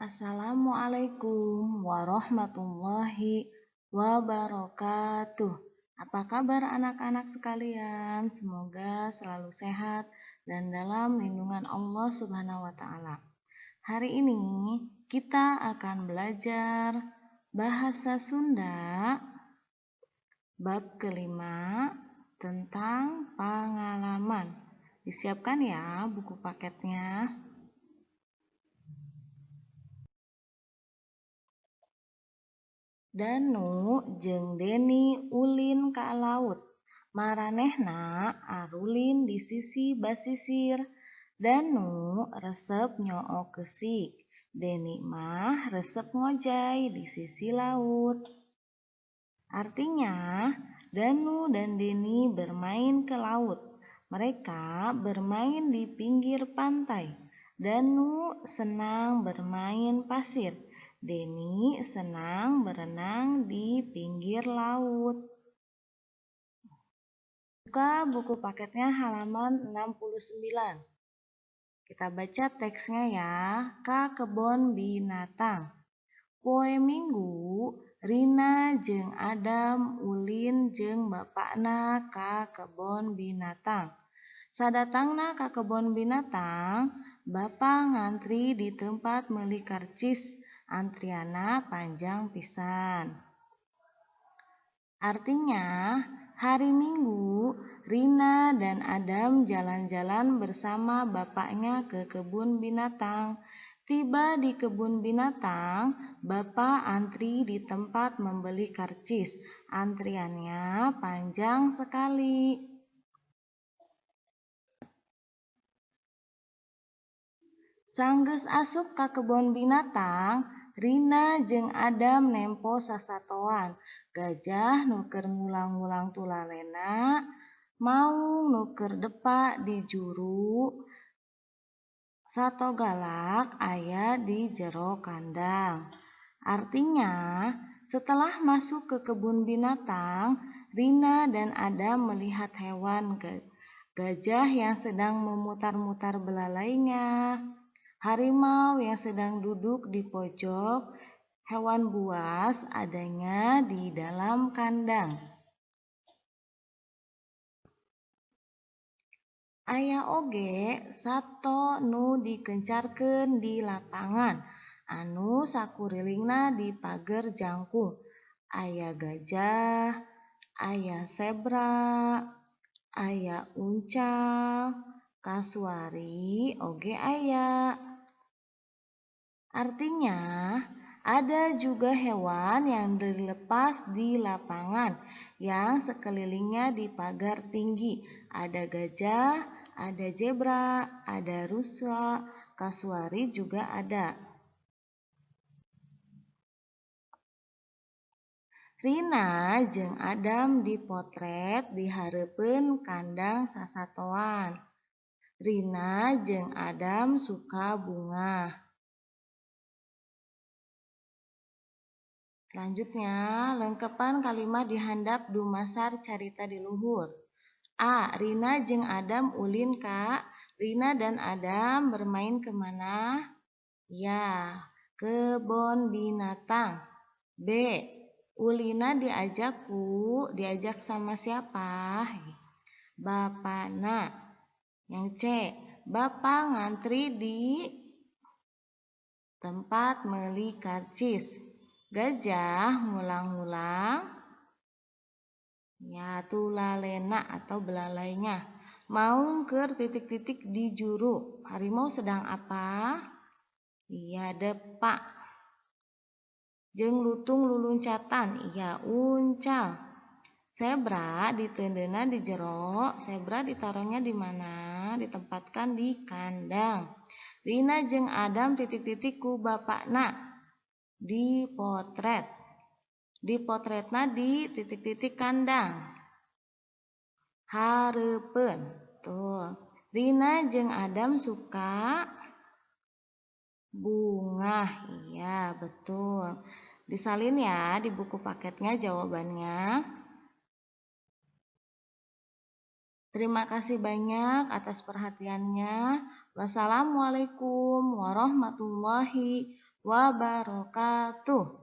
Assalamualaikum warahmatullahi wabarakatuh. Apa kabar anak-anak sekalian? Semoga selalu sehat dan dalam lindungan Allah Subhanahu wa taala. Hari ini kita akan belajar bahasa Sunda bab kelima tentang pengalaman. Disiapkan ya buku paketnya. Danu jeung Deni ulin ka laut. Maranehna arulin di sisi basisir. Danu resep nyook keusik, Deni mah resep ngojay di sisi laut. Artinya, Danu dan Deni bermain ke laut. Mereka bermain di pinggir pantai. Danu senang bermain pasir. Deni senang berenang di pinggir laut. Buka buku paketnya halaman 69. Kita baca teksnya ya. Ka kebon binatang. Poe Minggu, Rina jeung Adam ulin jeung bapakna ka kebon binatang. Sadatangna ka kebon binatang, bapa ngantri di tempat meuli karcis. Antrianna panjang pisan. Artinya, hari Minggu, Rina dan Adam jalan-jalan bersama bapaknya ke kebun binatang. Tiba di kebun binatang, bapak antri di tempat membeli karcis. Antriannya panjang sekali. Sanggeus asup ka kebon binatang, Rina jeung Adam nempo sasatoan. Gajah nu keur ngulang-ngulang tulalena, maung nu keur depak di juru, sato galak aya di jero kandang. Artinya, setelah masuk ke kebun binatang, Rina dan Adam melihat hewan gajah yang sedang memutar-mutar belalainya, harimau yang sedang duduk di pojok, hewan buas adanya di dalam kandang. Aya oge sato nu dikencarkeun di lapangan, anu sakurilingna di pager jangkung. Aya gajah, aya zebra, aya uncal, kasuari oge aya. Artinya, ada juga hewan yang dilepas di lapangan yang sekelilingnya di pagar tinggi. Ada gajah, ada zebra, ada rusa, kasuari juga ada. Rina jeung Adam dipotret di hareupeun kandang sasatoan. Rina jeung Adam suka bunga. Selanjutnya, lengkepan kalimat di handap dumasar carita di luhur. A. Rina jeung Adam ulin ka. Rina dan Adam bermain kemana? Ya, kebon binatang. B. Ulina diajak ku, diajak sama siapa? Bapakna. Yang C. Bapak ngantri di tempat meli karcis. Gajah ngulang-ngulang ya tulalena atau belalainya. Maung keur titik-titik di juru. Harimau sedang apa? Iya, depak. Jeung lutung luluncatan. Iya, uncal. Zebra diteundeunna di jero. Zebra ditaruhnya di mana? Ditempatkan di kandang. Rina jeung Adam titik-titik ku bapakna. Dipotret. Dipotretna di titik-titik kandang. Hareupeun. Tuh. Rina jeung Adam suka bunga. Iya, betul. Disalin ya di buku paketnya jawabannya. Terima kasih banyak atas perhatiannya. Wassalamualaikum warahmatullahi wabarakatuh.